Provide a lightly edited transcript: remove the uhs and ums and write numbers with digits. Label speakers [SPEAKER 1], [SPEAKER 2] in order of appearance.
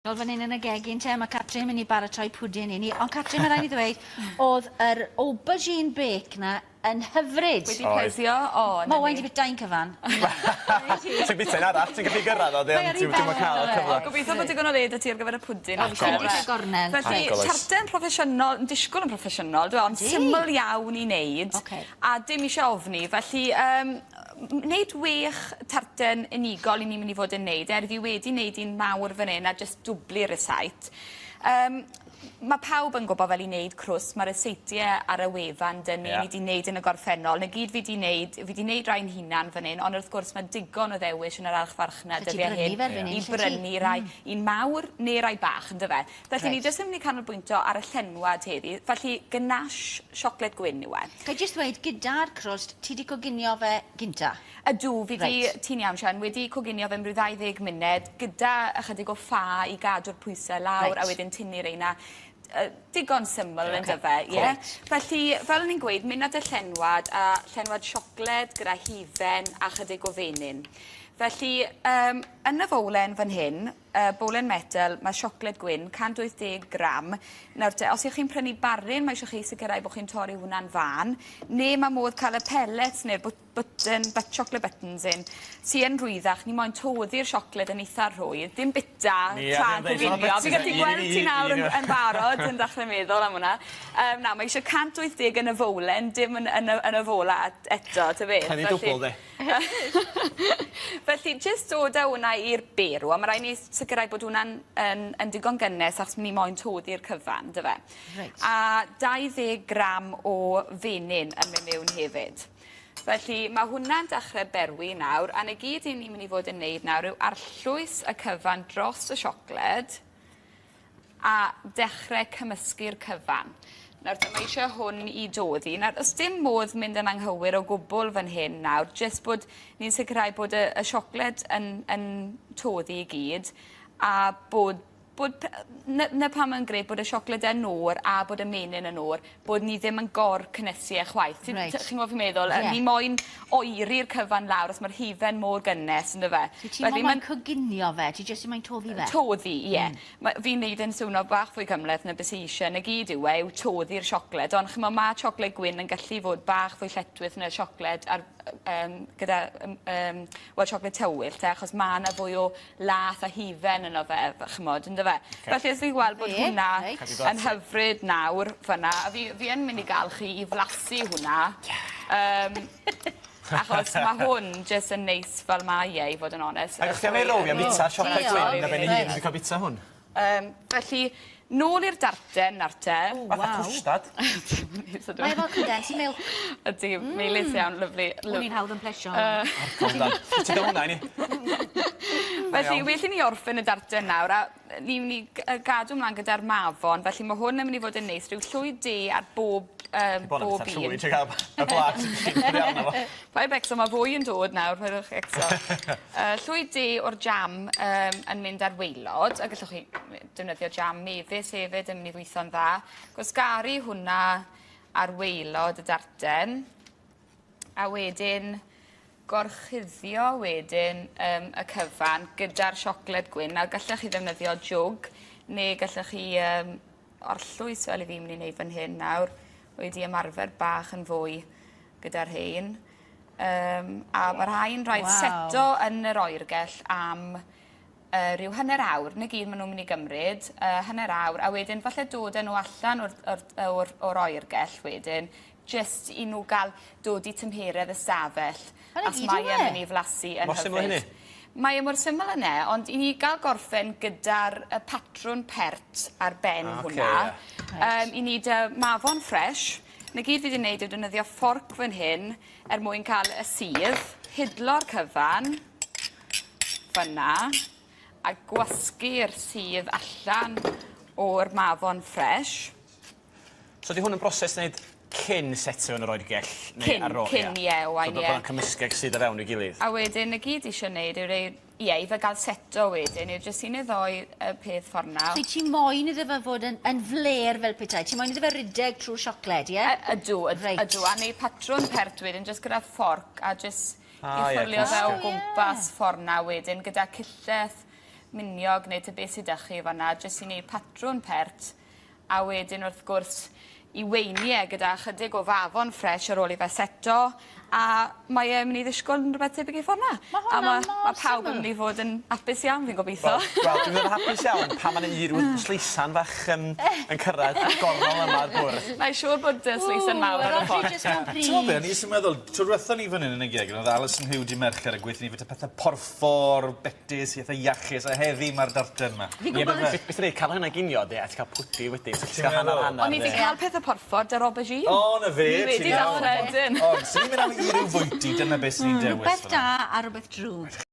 [SPEAKER 1] Nôl fan hyn yn y gegin te, mae Catrin mynd i baratoi pwdin i ni. Ond Catrin, mae rhaid i ddweud, oedd yr aubergine bake na yn hyfryd.
[SPEAKER 2] Wedi plesio? O,
[SPEAKER 1] na Mae Owain 'di bita un cyfan.
[SPEAKER 3] Ti'n bita un arall, ti'n gallu gyrraedd o, ddim, ti'n ddim yn cael y cyfle.
[SPEAKER 2] Gobeithio bod digon o le 'da ti ar gyfer y pwdin.
[SPEAKER 1] Agos. Gornel.
[SPEAKER 2] Felly, tarten proffesiynol, yn disgwyl yn proffesiynol, dwi ond syml iawn i wneud.
[SPEAKER 1] Okay.
[SPEAKER 2] A dim eisiau ofni, felly um, wneud wech tarten unigol i ni'n mynd i fod yn neud, er fi wedi neud un mawr fan 'yn a jyst dwblu'r rysait. Yym ma' pawb yn gwbo fel i neud crwst, ma' ryseitiau ar y wefan 'dyn ni, ni 'di neud yn y gorffennol. 'Na gyd fi 'di neud, fi 'di neud rai'n hunan fan 'yn, ond wrth gwrs ma' digon o ddewis yn yr archfarchnad dyddie hyn i brynu rai un mawr ne' rai bach yndyfe? Felly ni jyst yn mynd i canolbwyntio ar y llenwad heddi. Felly ganache siocled gwyn yw e.
[SPEAKER 1] Ga i jyst ddweud, gyda'r crwst, ti 'di coginio fe gynta?
[SPEAKER 2] Ydw, fi 'di... Reit. Ti'n iawn Sian, wedi coginio fe am ryw 20 munud gyda ychydig o ffa i gadw'r pwyse lawr... Reit. ...a wedyn tynnu reina. Yy digon syml yeah. yndyfe, ie? Yeah? Felly, fel o'n i'n gweud, mynd at y llenwad a llenwad siocled gyda hufen a chydig o fenyn. Felly, um, yn y fowlen fan hyn, uh, bowlen metel, mae siocled gwyn, 180 gram. Nawr te, os ych chi'n prynu barun, mae eisiau chi sicrhau bod chi'n torri hwnna'n fan, neu mae modd cael y pellets neu'r button, but chocolate buttons in, sy yn rhwyddach, ni moyn toddi'r siocled yn eitha rhwydd, dim bita tra'n coginio. Fi'n gallu gweld ti nawr yn, yn barod yn dechrau meddwl am hwnna. Um, na, mae eisiau 180 yn y fowlen, dim yn, yn, y, yn y fola eto, ta beth.
[SPEAKER 3] Penny dwbl, de.
[SPEAKER 2] Felly, jyst dod â hwnna i'r berw, a ma' raid ni sicrhau bod hwnna'n yn yn digon gynnes achos ni moyn toddi'r cyfan, on'd yfe?
[SPEAKER 1] Reit.
[SPEAKER 2] A 20 gram o fenyn yn myn' miwn hefyd. Felly ma' hwnna'n dechre berwi nawr a 'na gyd 'yn ni myn' i fod yn neud nawr yw arllwys y cyfan dros y siocled a dechre cymysgu'r cyfan. Nawr te mae eisiau hwn i doddi. Nawr o's dim modd mynd yn anghywir o gwbwl fan hyn nawr jyst bod ni'n sicrhau bod y y siocled yn yn toddi i gyd a bod bod pe- 'na 'na pam ma'n grêt bod y siocled yn o'r a bod y menyn yn o'r bod ni ddim yn gor-cynnesu e chwaith. Ti'n...
[SPEAKER 1] Reit.
[SPEAKER 2] Chi'n gwbo' fi'n meddwl?
[SPEAKER 1] Ie.
[SPEAKER 2] Ni moyn oeri'r cyfan lawr os ma'r hufen mor gynnes on'd yfe?
[SPEAKER 1] So ti mo' moyn coginio fe ti jyst yn moyn toddi fe?
[SPEAKER 2] Toddi ie. Ma' fi'n neud e'n swno bach fwy cymleth na be' sy isie 'na gyd yw e yw toddi'r siocled on' ch'mo' ma' siocled gwyn yn gallu fod bach fwy lletchwith na siocled ar yy yym gyda yym yym wel siocled tywyll 'te achos ma' 'na fwy o lath a hufen yno fe f- ch'mod on'd yfe? Felly os fi'n gweld bod hwnna yn hyfryd nawr fyn 'na a fi fi yn myn' i ga'l chi i flasu hwnna. Yym. Achos ma' hwn jyst yn neis fel mae e i fod yn onest.
[SPEAKER 3] Ag os ti am ei roi am bita siocled gwyn ar ben ei hun dwi 'di ca'l bita hwn.
[SPEAKER 2] Yym felly nôl i'r darten nawr te.
[SPEAKER 1] O waw.
[SPEAKER 3] Fatha cwstad.
[SPEAKER 1] Mae e fel condensed milk.
[SPEAKER 2] Ydi melys iawn lyfli.
[SPEAKER 1] O'n i'n hawdd yn plesio.
[SPEAKER 3] Argol yndan? Ti ga'l hwnna i ni?
[SPEAKER 2] Felly well i ni orffen y darten nawr a ni myn' i g- yy gadw mlan gyda'r mafon felly ma' hwn yn myn' i fod yn neis rhyw llwy de ar bob yym
[SPEAKER 3] Ti bron a
[SPEAKER 2] bob
[SPEAKER 3] bita
[SPEAKER 2] un.
[SPEAKER 3] llwy ti ga'l y blas i gyd arno fo.
[SPEAKER 2] Paid becso ma' fwy yn dod nawr paidwch becso. Yy llwy de o'r jam yym yn mynd ar waelod a gallwch chi defnyddio jam mefus hefyd yn myn' i weitho'n dda. Gwasgaru hwnna ar waelod y darten. A wedyn gorchuddio wedyn yym y cyfan gyda'r siocled gwyn. Nawr gallech chi ddefnyddio jwg ne' gallech chi yym arllwys fel 'yf fi myn' i neud fan hyn nawr wedi ymarfer bach yn fwy gyda rhein. Yym a ma' rhai'n rhaid
[SPEAKER 1] Waw.
[SPEAKER 2] seto yn yr oergell am yy ryw hanner awr 'na gyd ma' nw'n myn' i gymryd yy hanner awr a wedyn falle dod â n'w allan o'r o'r o'r o'r oergell wedyn jyst i n'w ga'l dod i tymheredd y stafell.
[SPEAKER 1] Dyna
[SPEAKER 2] Achos
[SPEAKER 1] gyd
[SPEAKER 2] mae
[SPEAKER 1] yw
[SPEAKER 2] e
[SPEAKER 1] e?
[SPEAKER 2] myn' i flasu yn
[SPEAKER 3] Mor syml â
[SPEAKER 2] hyfryd.
[SPEAKER 3] hynny?
[SPEAKER 2] Mae e mor syml â 'ny ond i ni ga'l gorffen gyda'r y patrwn pert ar ben
[SPEAKER 3] Oce
[SPEAKER 2] hwnna.
[SPEAKER 3] ie.
[SPEAKER 1] Reit.
[SPEAKER 2] Yym i neud y mafon ffres 'na gyd fi 'di neud yw defnyddio fforc fan hyn er mwyn ca'l y sudd, hidlo'r cyfan fyn 'na a gwasgu'r sudd allan o'r mafon ffres.
[SPEAKER 3] So 'di hwn yn broses neud cyn setio yn yr oergell neu
[SPEAKER 2] Cyn
[SPEAKER 3] ar ôl?
[SPEAKER 2] cyn ie Owain ie.
[SPEAKER 3] So bod o'n cymysgeg sydd o fewn i'w gilydd.
[SPEAKER 2] A wedyn 'na gyd ti isio neud yw rei ie i fe ga'l seto wedyn yw jyst un neu ddou yy peth ffor 'na.
[SPEAKER 1] So ti moyn iddo fe fod yn yn flêr fel petai? Ti moyn iddo fe rideg trw'r siocled ie?
[SPEAKER 2] Y- ydw yd-
[SPEAKER 1] Reit.
[SPEAKER 2] ydw a neud patrwn pert wedyn jyst gyda fforc a jys
[SPEAKER 3] Ah
[SPEAKER 2] i
[SPEAKER 3] ie
[SPEAKER 2] chwilio fe o
[SPEAKER 3] cymysgu.
[SPEAKER 2] gwmpas ffor 'na wedyn gyda cyllell. miniog neu ta beth sy 'da chi fan 'na jyst i neud patrwn pert a wedyn wrth gwrs 'i weini e gyda chydig o fafon ffres ar ôl i fe seto a mae e myn' i ddishgwl yn rwbeth tebyg i ffor 'na.
[SPEAKER 1] Ma' hwnna
[SPEAKER 2] A ma'
[SPEAKER 1] mor
[SPEAKER 2] ma' pawb
[SPEAKER 1] syml.
[SPEAKER 2] yn myn' i fod yn apus iawn fi'n gobitho.
[SPEAKER 3] Wel wel dwi fod yn hapus iawn pan ma' 'na unrhyw sleisan fach yym yn cyrraedd gornel yma o'r bwrdd.
[SPEAKER 2] Mae'n siŵr bod yy sleisan mawr ar y ffordd.
[SPEAKER 1] Rhodri jyst mewn pryd.
[SPEAKER 4] T'mo' be' o'n i jyst yn meddwl, tro dwetha ni fan 'yn yn y gegin o'dd Alison Huw di Mercher a gweutho ni fita pethe porffor, betys, eitha iachus, a heddi ma'r darten 'ma.
[SPEAKER 1] Fi'n
[SPEAKER 3] Ie,
[SPEAKER 1] gwbod.
[SPEAKER 3] be' be' sy'n neud ca'l hwnna ginio 'de a ti ca'l pwdi wedyn so ti'n ca'l hannar hannar
[SPEAKER 2] O'n i 'di
[SPEAKER 3] 'de.
[SPEAKER 2] ca'l pethe porffor 'da'r aubergine.
[SPEAKER 4] O 'na fe,
[SPEAKER 2] Ni wedi
[SPEAKER 4] ti'n iawn.
[SPEAKER 2] dechre ydyn.
[SPEAKER 4] Ond swn i'n mynd am unrhyw fwyty, dyna beth swn i'n dewis.
[SPEAKER 1] Rhywbeth
[SPEAKER 4] fan 'na.
[SPEAKER 1] da a rhywbeth drwg.